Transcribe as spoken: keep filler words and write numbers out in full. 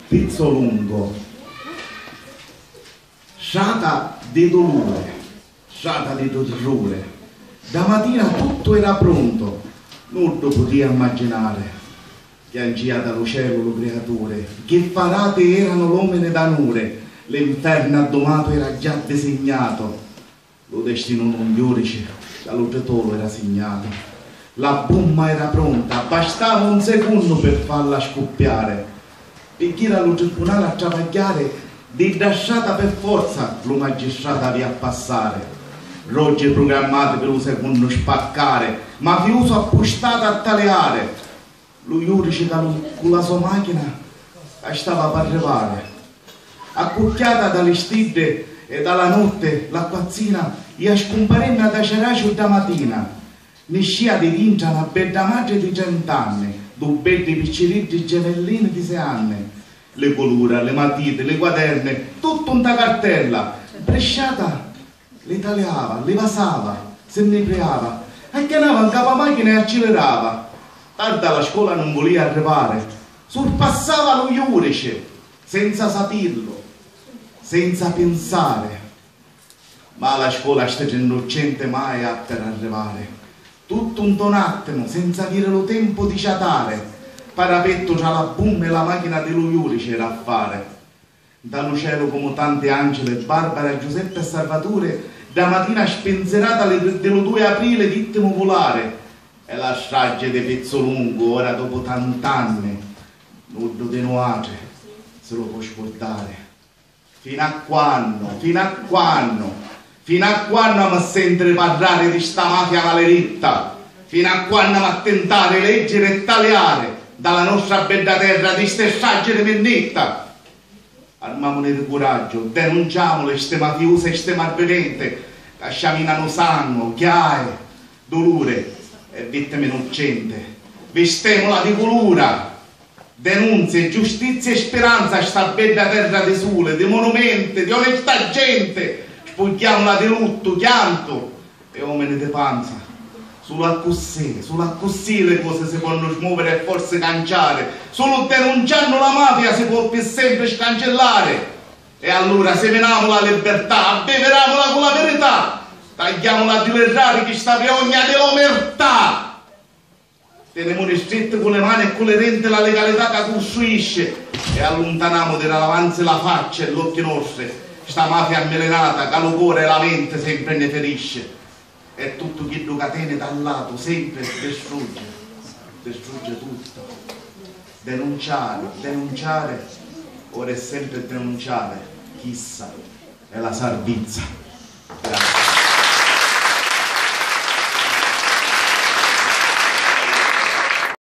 Pizzolungu. Strata di duluri, strata di turruri. Da matina tuttu era prontu, nuddu putìa immaginari. Chiancìa da lu celu lu criaturi, chi farati eranu l'omini d'anuri, l'infernu addumatu era già disignatu. Lu destinu d'un judici da lu tritolu era signatu. La bumma era pronta, bastava un secunnu pi falla scuppiari. Pi jiri a lu tribunali a travagghiari, di dda strata pi forza lu magistratu avìa a passari. Roggi prugrammati pi lu secunnu spaccari, mafiusu appustatu a taliari. Lu judici ca lu, cu la so machina ca stava p'arrivari. Accucchiata da li stiddi e da la notti, l'acquazzina ia scumparennu ad aceraciu dda matina. Niscìa di dintra na bedda matri di trent'anni, du beddi picciriddi gemellini di sei anni. Li culura, li matiti, li quaderni, tuttu nta cartella, brisciata. Li taliava, li vasava, si nni priava, acchianava 'n capa machina e accilirava. Tardi a la scola nun vulìa arrivari, surpassava lu judici, senza sapillu, senza pinsari. Ma a la scola sti tri nnuccenti mai appiru arrivari. Tuttu nto n'attimu, senza aviri lu tempu di ciatari, parapettu tra la bumma e la machina di lu judici era a fari. Nta lu celu, comu tanti angili, Barbara, Giuseppe e Salvaturi, dda matina spinsirata li, di lu dui aprili vittimu vulari. E la stragi di Pizzulungu, ora dopu tant'anni, nuddu di nuatri si lu pò scurdari. Finu a quannu, finu a quannu, finu a quannu amu a sentiri parrari di sta mafia maleditta? Finu a quannu amu a tintari, leggiri e taliari nta la nostra bedda terra di sti stragi di minnitta? Armamuni di curaggiu, denunciamuli sti mafiusi e sti malviventi ca sciaminanu sangu, chiai, duluri e vittimi nuccenti. Vistemula di culura, denunzia, giustizia e spiranza a sta bedda terra di suli, di monumenti, di onesta genti. Spugghiamula di luttu, chiantu e omini di panza. Sulu accussì, sulu accussì li cosi si ponnu smuviri e forsi canciari. Sulu denunciannu la mafia si pò pi sempri scancillari. E allura siminamu la libirtà, abbiviramula cu la virità, tagghiamula di li radichi sta viogna di l'omertà. Tinimuni stritti cu li mani e cu li denti la ligalità ca custruisci e alluntanamu di davanzi la facci e l'occhi nostri sta mafia ammilinata ca lu cori e la menti sempri nni firisci. E tuttu chiddu ca teni da latu sempri distruggi, distruggi tuttu. Denunciari, denunciari, ora e sempri denunciari, chissa è la sarvizza.